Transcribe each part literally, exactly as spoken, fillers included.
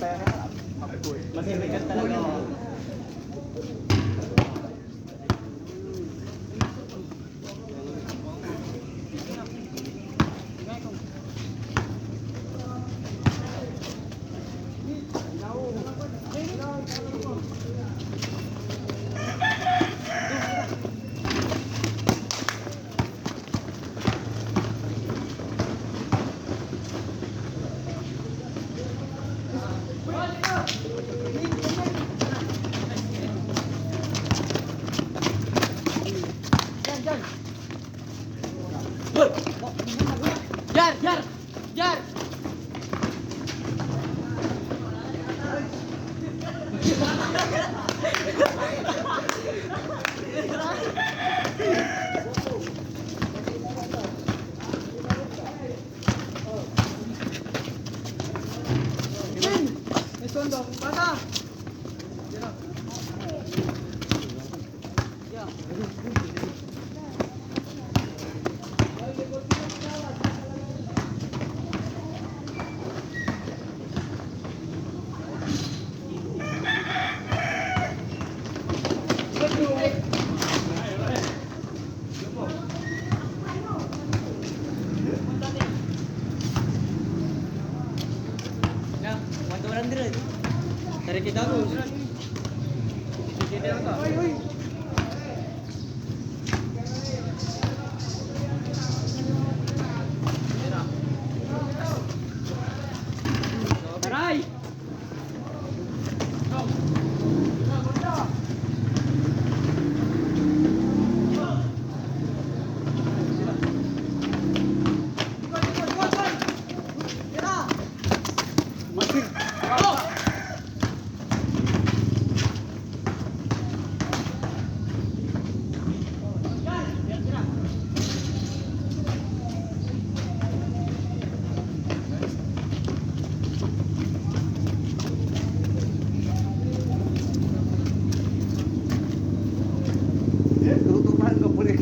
Jar! Jar! Jar! May sundo. Bata! Na, one two hundred. Tarik kita, boss. Oy, oy. Aray! Tutupahan ko po rin.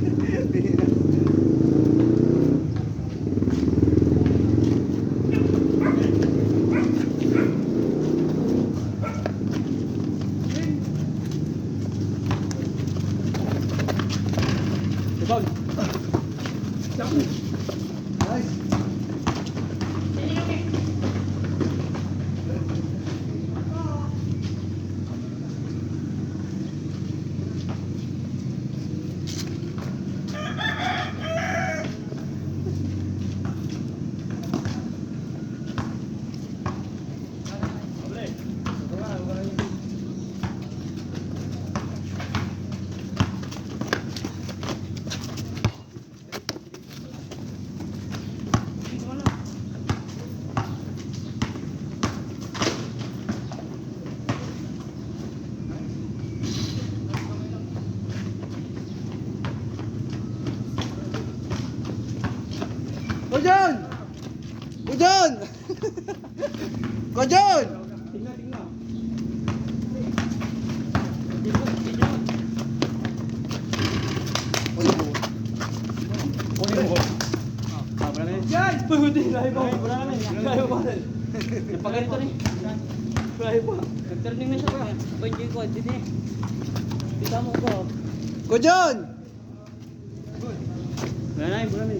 Rebound. Nice. Go, John! Go, John! Go, John! Kunin mo. Kunin mo. Ah, wala na yan. Yan! Pwede na, iba. Wala na yan. Kaya pa rin. Napaganito ni. Kaya pa. Nagturning na siya, pa. Banjoy ko, dito eh. Kita mo ko. Go, John! Wala na, wala na.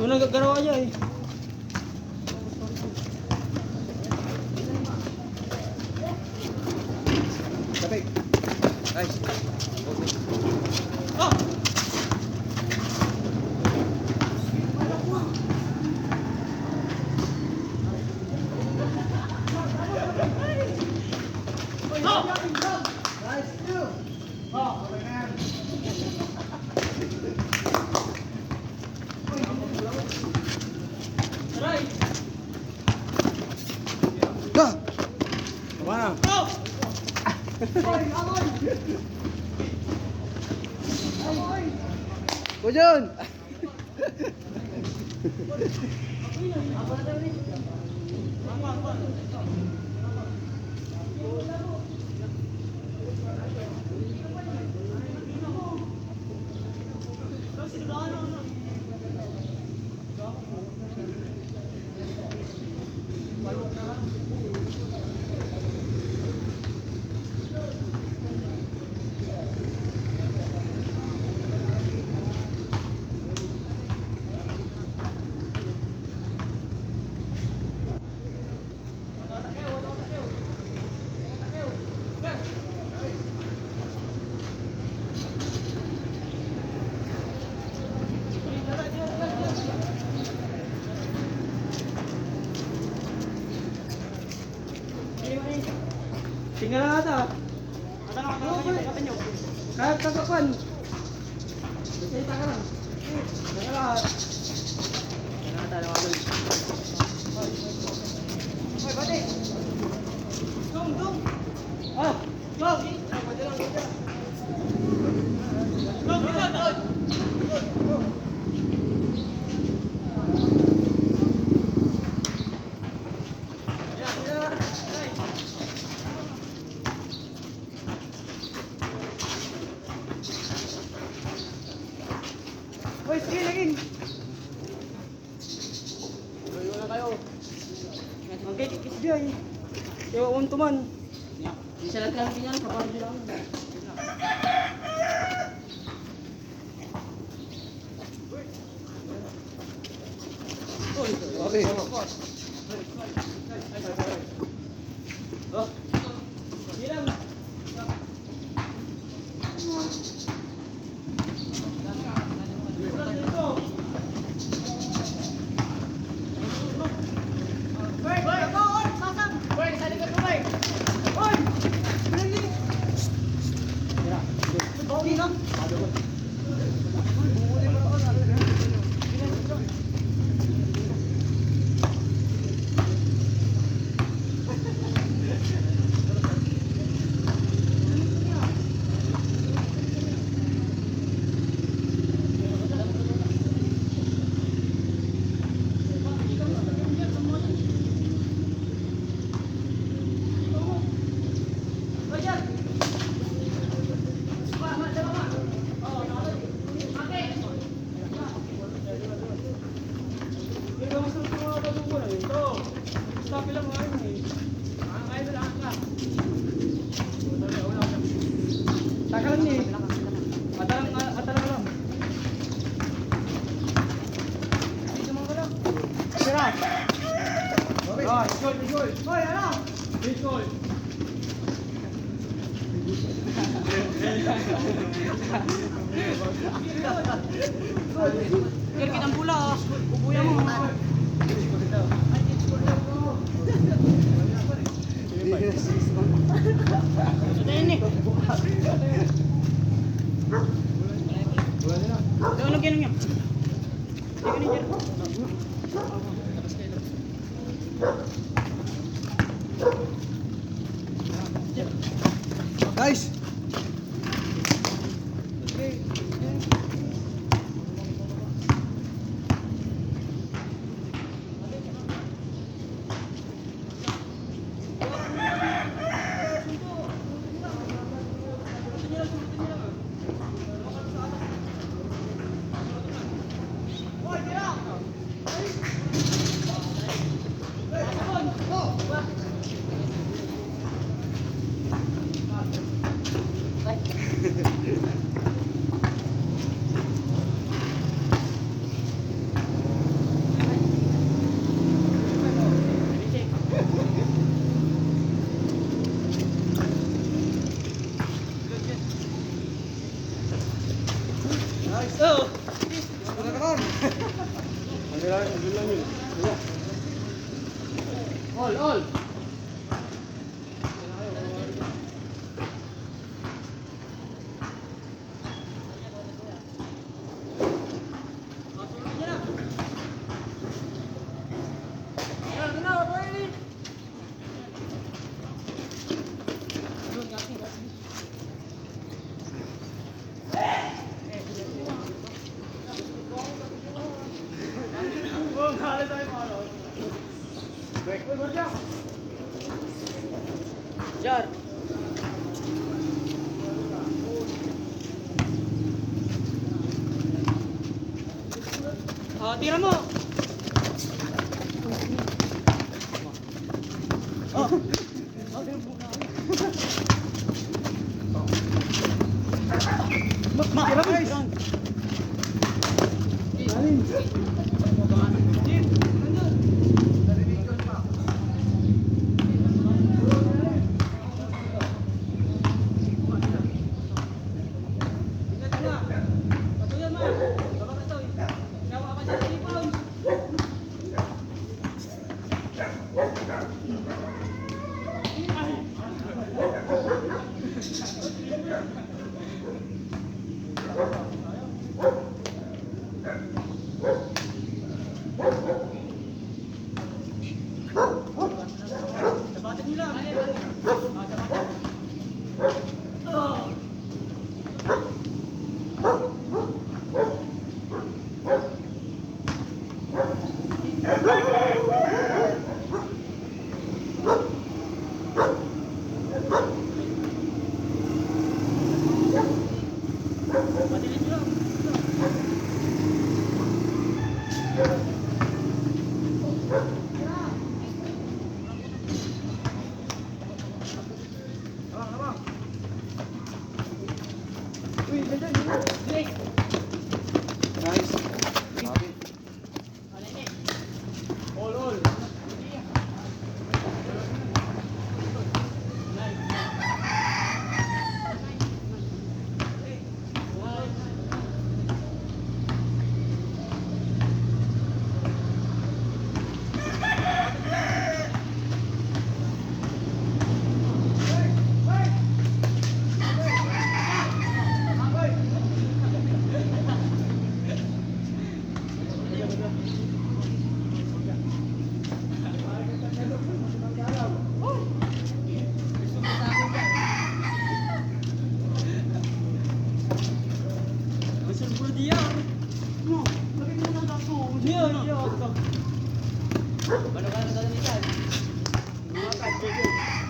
Ano gagarawa niya eh? Kapit. Nice. Go! Tama na. Go, Jun! Tingnan na ata. Kaya kakapan. Salita ka lang. Teka lang. Teka lang, teka lang. Hoy, pati. Dong, dong. Ah, dong. Dong, dong, dong. Hoy, sige, lagin. Ang gay kikis di ay. Kaya unto man. Isa lang kami pinang, sa parang lang. Takalan ni. Atalang, atalang alam. Tira. Hoy, hoy, hoy. Hoy, ano? Hoy. Kaya kitang pula, ah. Kukuya mo. Yes. Sa tayo ni. Ano, ano, ano, ano? Guys. Oh. All, all. Jar. Ah, tira mo. Oh. Tira mo. Nice.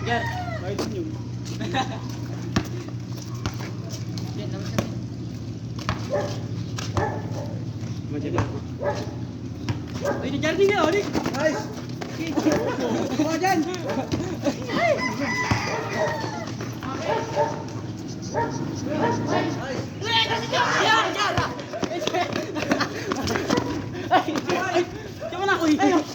Jar. Bayad yun. Ay, ni Jarvin nga, oh, ni. Nice. Kuha dyan. Ay! Ay! Ay! Ay! Ay! Ay! Ay! Ay! Ay! Ay! Ay! Ay! Ay!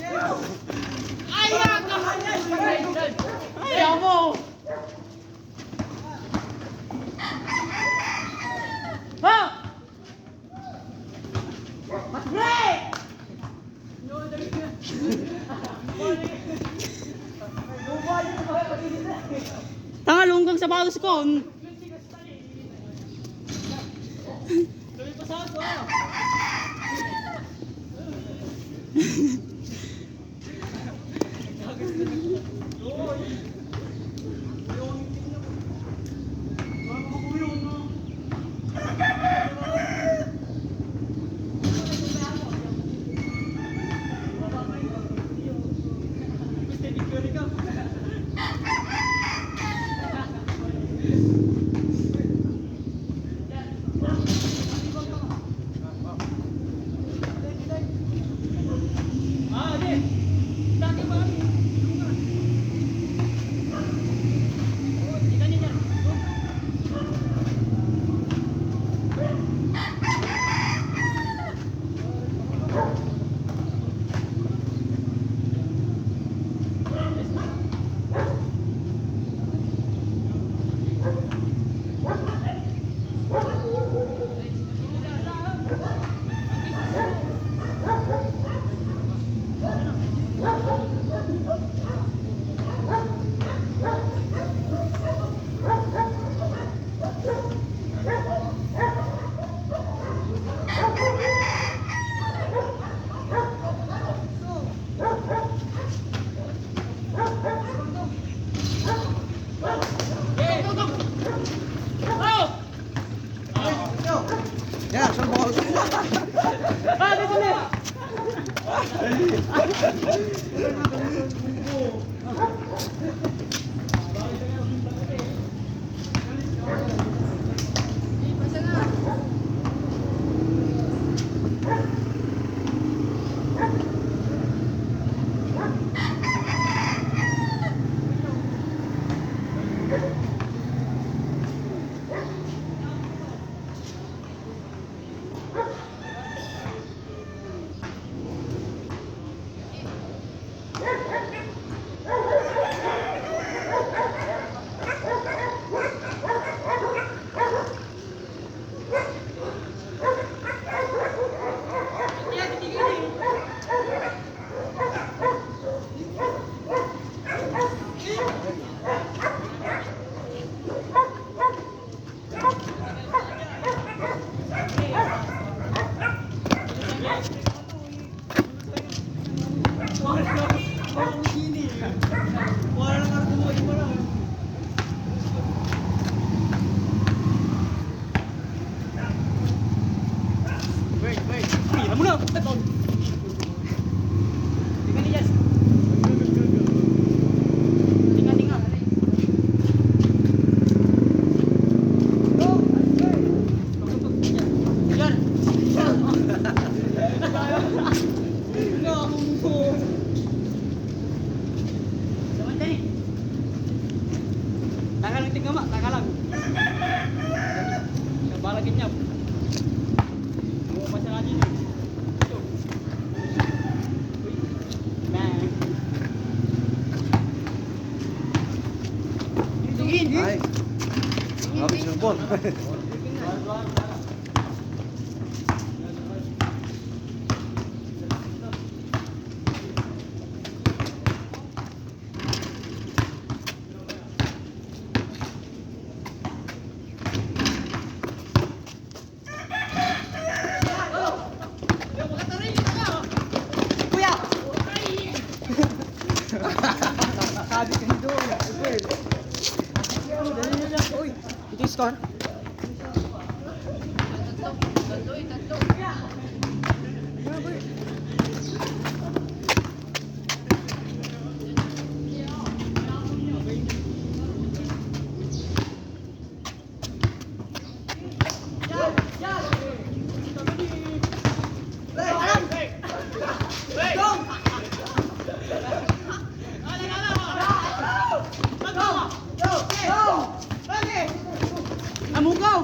Ha? Tanga, lunggang sa balos ko. Yan, action ball. Wait, wait. Tira mo na! Ito. Tingnan niya. Tingnan, tingnan. Yan. Taka lang, tingnan mo. Taka lang. Kabala kanyap. Buo pa siya nga din. Ito. Uy. Bang. Ay. Grabe, sir Paul. Kuya! Sabi ko doon. Uy, ito yung score. Amugaw!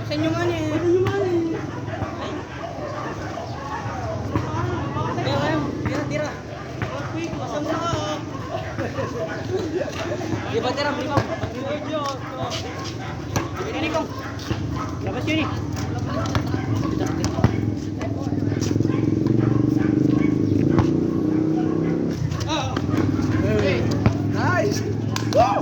Sa inyo man eh. Tira, tira, tira. Di ba, tira, di ba? Ini, Kong. Labas yun eh. Nice! Woo!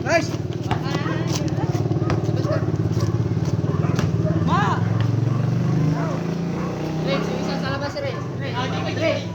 Nice! Ma! Ren, isa sa labas, Ren. Ren.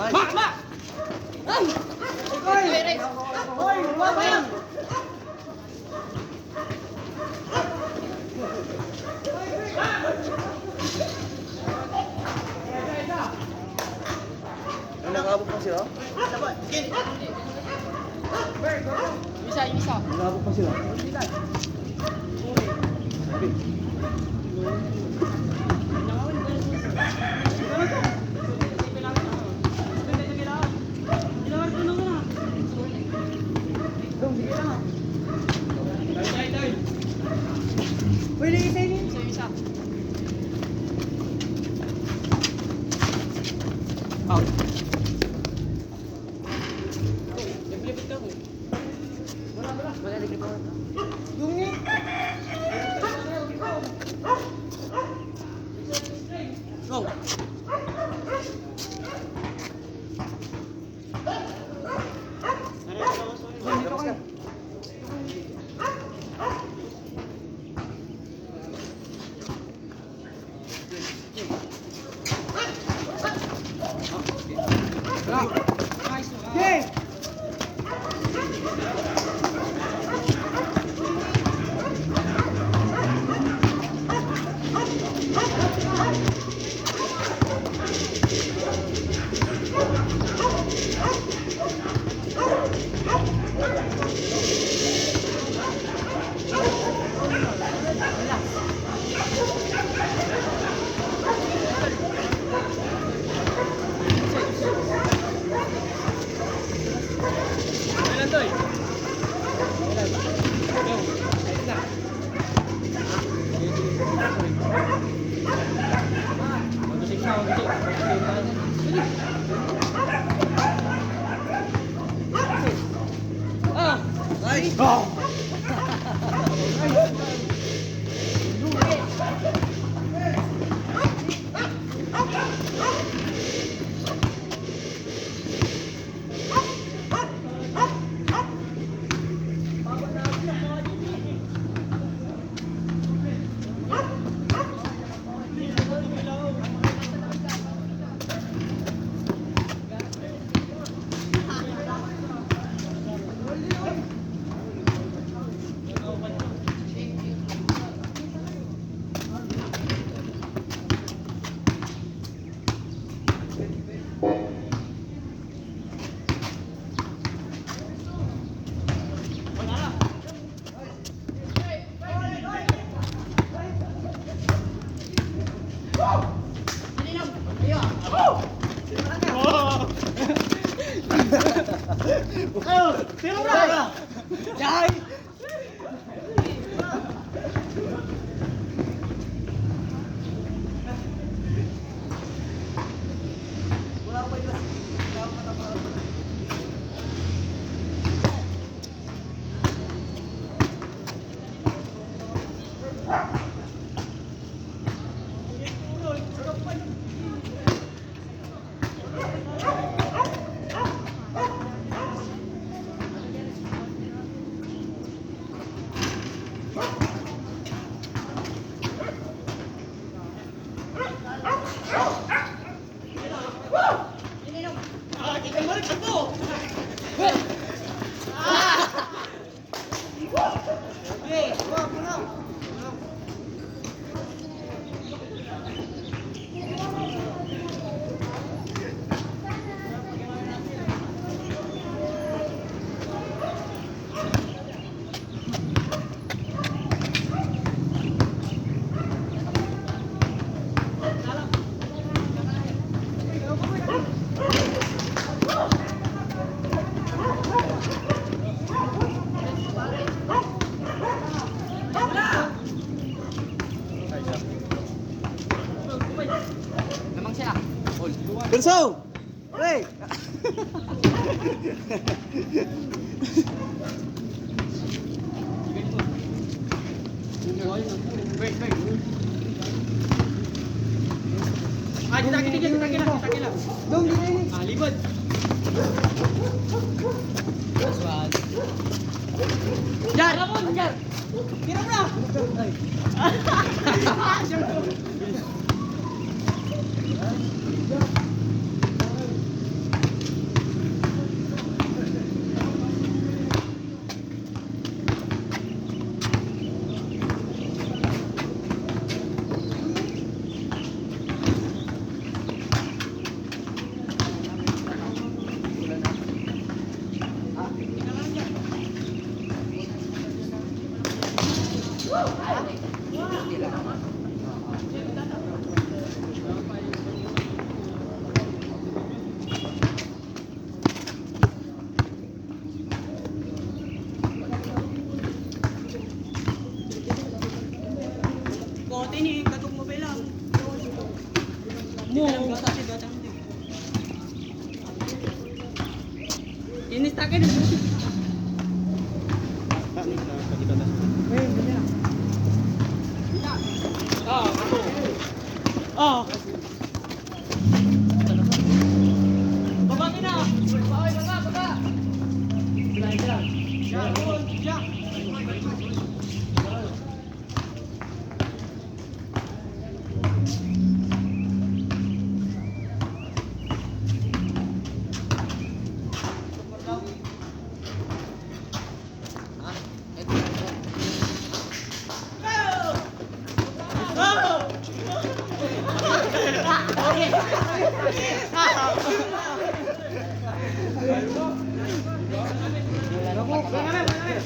Ay, nakaabot pa sila? Isa, isa. Nakaabot pa sila? Dong, sige lang, ah. Pwede isa yun? Isa, isa. Out. Dong, eh. Go. Kurso! Pre! Ah, dito, dito, dito, dito, dito, dito. Dong, dito, dito. Ah, libot. Last one. Jar! Jar! Hirap na! Kote ni, katok mo pa lang. Mo. Inis ta akin. Ah, ano na, pagkita na siya. Ah, ako. Ah. Baba ka na. Baba, baba, baba. Yan, yan.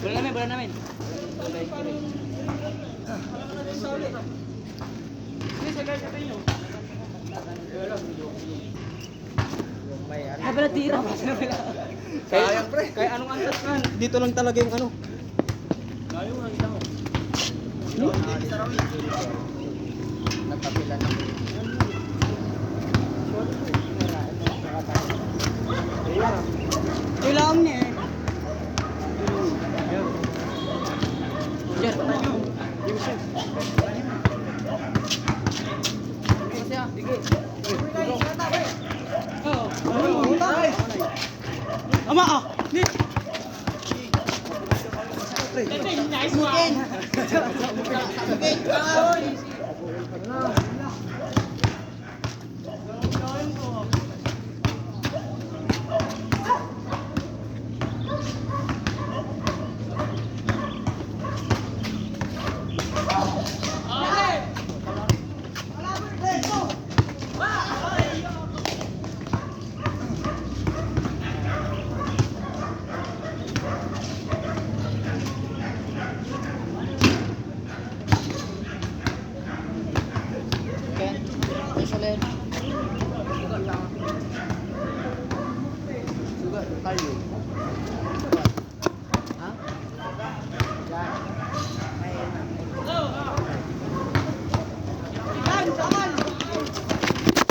Bola namin, bola namin. Ay, pala, tira. Sayang, pre. Kaya anong antas kan? Dito lang talaga yung ano. Layo nga, kita mo. Hmm? Nagkapila na. Kailangan niya eh. Yan. Sige. Tama ah. Ni. Nice one.